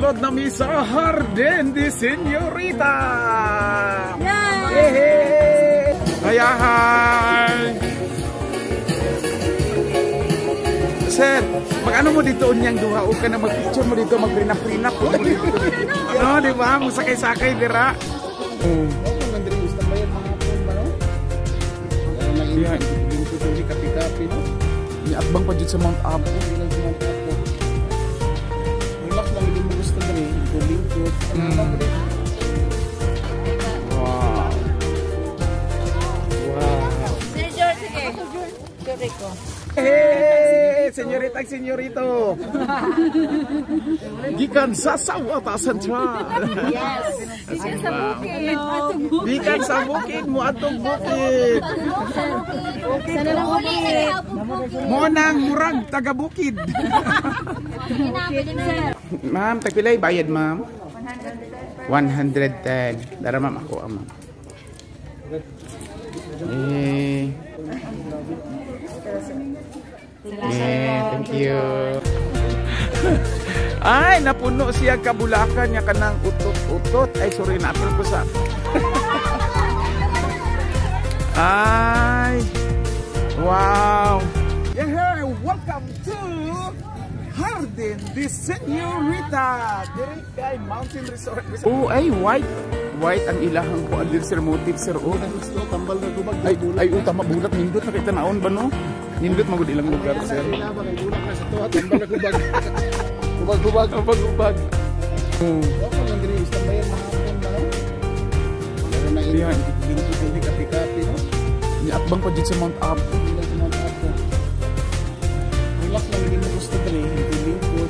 Sulod na mi sa Hardin de Señorita. Yeah! Hey! Hayahay! Sir, mag-ano mo dito unyang duha o ka na mag-picture mo dito, mag-prinap-prinap mo dito. No, di ba? Musakay-sakay dira. Oh. Yeah. Atbang pa dyan sa Mount Apo. Relax lang, hindi mo gusto dali. Lingkod. Wow. Wow. Sir George, sige. Sorry ko. Hey, senyorita, senyorito. Gikan sa Sawata Central. Yes. Gikan sa bukid. Gikan sa bukid mo atong bukid. Sana lang bukid. Mo nang murag taga bukid. Ma'am, tagpilay bayad, ma'am? 110. Dara ma'am, ako ma'am. Eh. Yeah, thank you. Ay, napuno siya kabulakan niya kanang utot-utot. Ay, sorry, naapil ko sa... Ay, wow. Yeah, welcome to Hardin de Señorita. Diri kay Mountain Resort. Oh, ay, white. White ang ilahang kuan din sir, motif sir. Oh, tambal na gubag. Ay, ay, oh, tama bulat nindot na kita naon ba no? Nindot magud ilang lugar sir. Bulak na sa tuwa, tambal na gubag. Gubag-gubag. Gubag-gubag. Oh. Atbang pa dito sa Mount Apo. Relax lang, hindi mo gusto dali, hindi lingkod.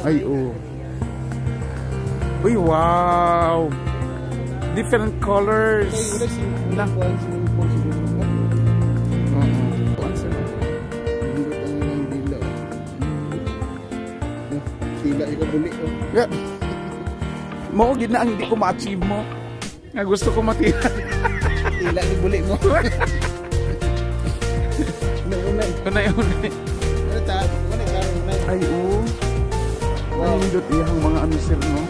Ay, oh. Uy, wow. Different colors. Na. Yeah. Mo gid na ang hindi ko ma-achieve mo. Nga gusto ko matira. Tila ni buli mo. Unay. Unay, unay. Ay, oh. Wow. Ay, nindot iyang mga ano sir, no?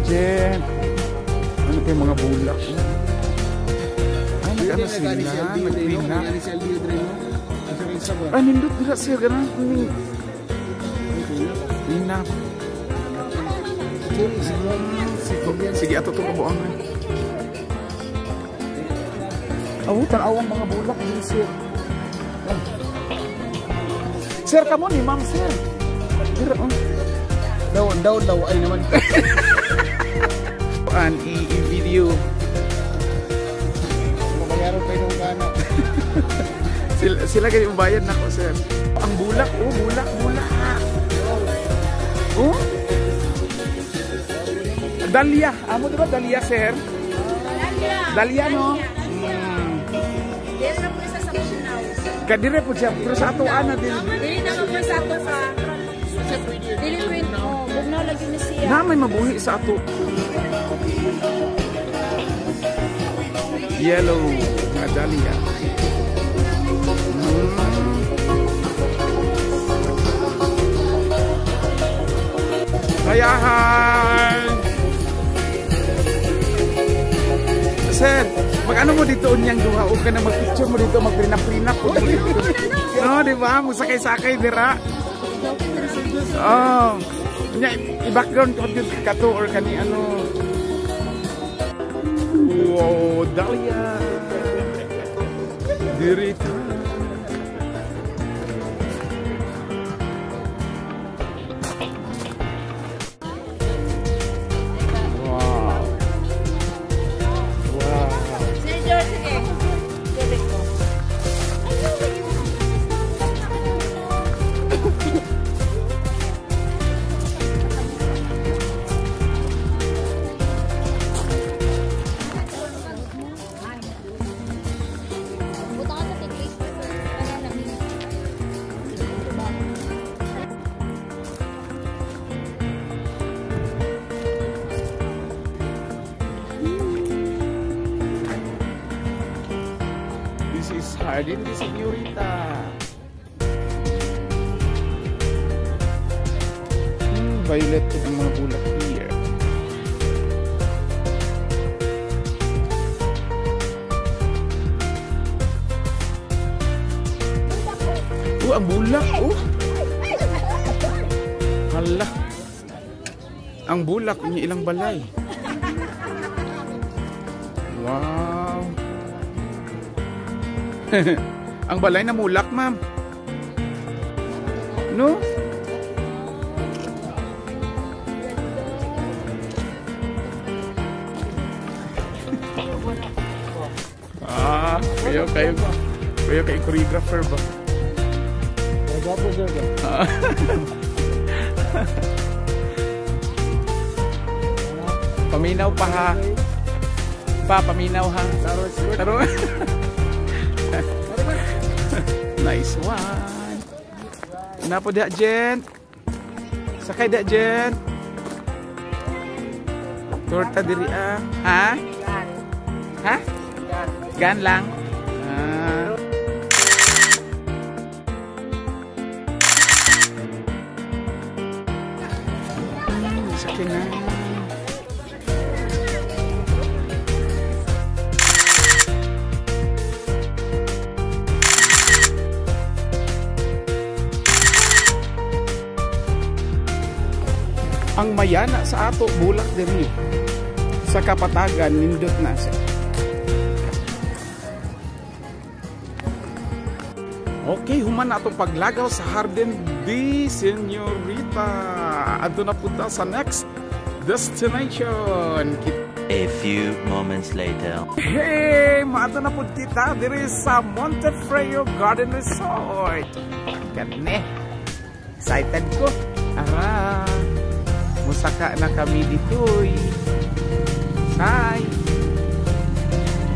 Jen. Ano kayo mga bulak? Ay, nag-ano sila. Nag-clean. Ay, nindot nila sir. Ganun. Clean up. Sige, ato ito kabuang. Oh, tanawang mga bulak din, sir. Sir, kamo ni ma'am, sir. Sir, oh. Daw, daw, daw, ay naman. An, i-video. Mabayaran pa yung kana. Sila kayo bayad na ko, sir. Ang bulak, oh, bulak, bulak. Oh? Dahlia. Amo diba Dahlia, sir? Dahlia. Dahlia, no? Dili na po isa sa Mindanao. Kadire po siya, pero sa ato ana din. Dili na po sa ato sa. Dili po yun. Oh, bugnaw lagi ni siya. Na may mabuhi sa ato. Yellow nga Dahlia. Hayahan! Sir, mag-ano mo dito unyang duha o ka na mag-picture mo dito, mag-prinap-prinap mo dito. No, di ba? Musakay-sakay dira. Oh. Nya i-background ko dito kato or kani ano. Wow, Dahlia. Dirito. This is Hardin de Señorita. Violet ang mga bulak here. Oh, ang bulak. Oh. Hala. Ang bulak niya ilang balay. Wow. Ang balay na mulak, ma'am. No? Ah, kayo kayo choreographer ba? Gwapo sir ba? Paminaw pa ha. Pa, paminaw ha. Taro. Nice one. Napo da, Jen. Sakay da, Jen. Torta diri ah. Ha? Ha? Gan lang. Ah. Sakay na. Ang mayana sa ato bulak diri sa Kapatagan, nindot na siya. Okay, human na atong paglagaw sa Hardin de Señorita. Adto na punta sa next destination. A few moments later. Hey, maadto na pud kita diri sa Montefrio Garden Resort. Kani. Excited ko. Ara. Musaka na kami ditoy. Sai.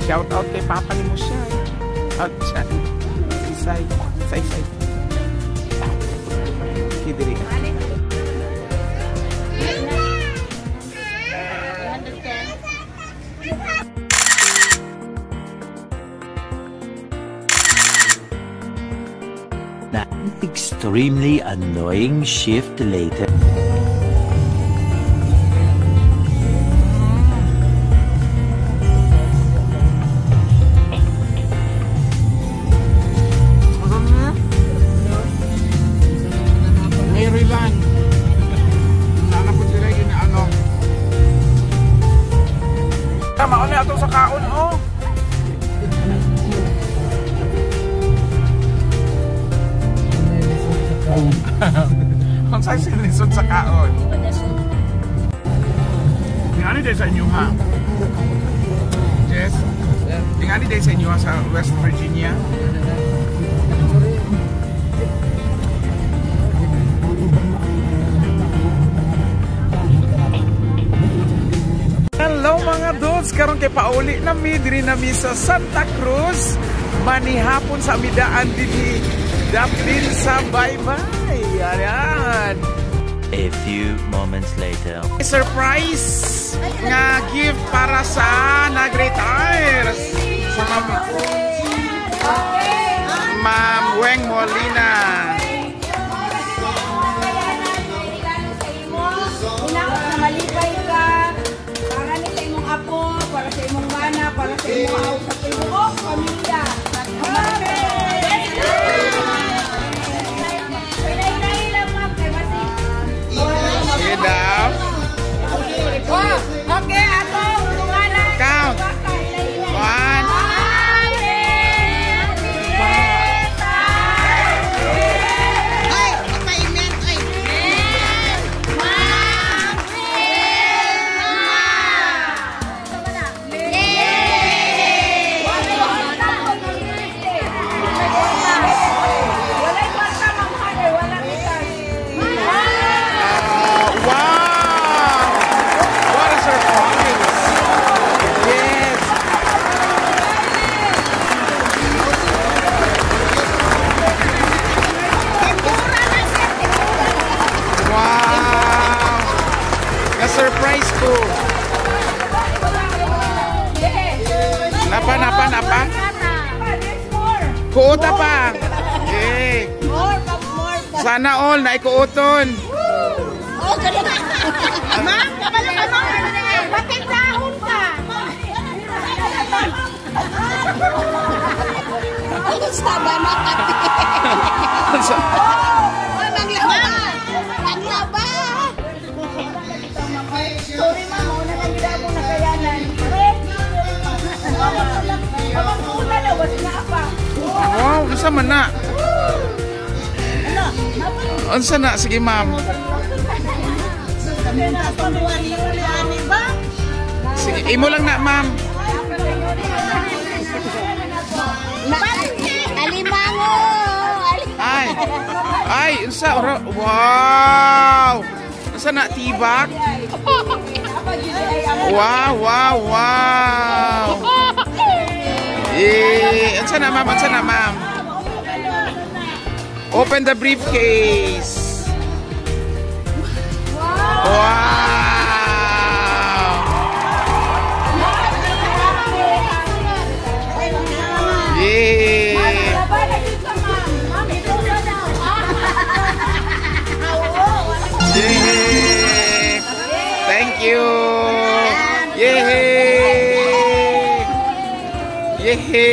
Shout out kay Papa ni Mushay. Out siya. Sai. Sai sai. Kidiri. Extremely annoying shift later. Maryland. Nana po sila yun ano. Tama ulit ato sa kaon oh. Ang size sinisod sa kaon. Tingani din sa inyo ha. Jess, tingani din sa inyo ha sa West Virginia. Hello mga dudes, karon kay pauli na mi diri na mi sa Santa Cruz. Manihapon sa amidaan dinhi dapin sa bye-bye. Ayan. A few moments later. Surprise nga gift para sa nag-retire sa Ma'am Weng Molina. Malipay ka para ni sa imong apo, para sa imong mana, para sa imong sa imong pamilya. Okay, ako count. 1. Surprise ko. Napa, napa, napa. Kuota pa. Yeah. Sana all na ikuoton. Ma'am, kabalo ka, ma'am. Patindahon ka. Kumusta ba na Manglaba! Manglaba! Sorry, ma'am, una lang gid ako nakayanan. Pamangkuta daw, basta na pa. Wow, unsa man na? Unsa na? Sige, ma'am. Sige, imo lang na, ma'am. Alimango! Ay. Ay, unsa? Wow! Unsa na, tibak? Wow. Eh, unsa na, ma'am? Unsa na, ma'am? Open the briefcase. Wow! Yay! Yay! Thank you! Yay! Yay!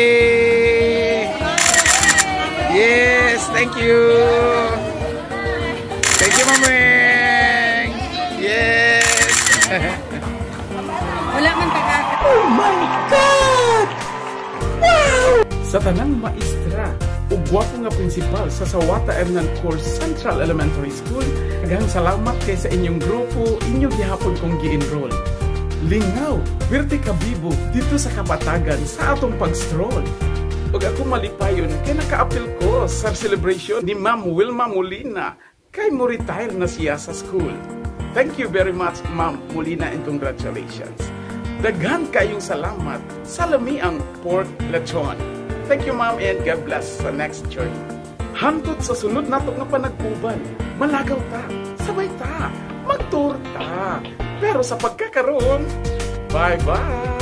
Yes, thank you. Thank you, Mameng. Yes. Wala man taka. Sa tanang maestra ug gwapo nga principal sa Sawata Hernan Core Central Elementary School, daghang salamat kay sa inyong grupo, inyo gihapon kong gi-enroll. Lingaw, birti kabibo dito sa Kapatagan sa atong pag-stroll. Ug ako malipayon kay naka-apil ko sa celebration ni Ma'am Wilma Molina kay mo retire na siya sa school. Thank you very much, Ma'am Molina, and congratulations. Daghan kayong salamat sa lamiang pork lechon. Thank you, Ma'am, and God bless sa next journey. Hangtod sa sunod nato nga panag-uban, malagaw ta, sabay ta, magtour ta. Pero sa pagkakaroon, bye-bye!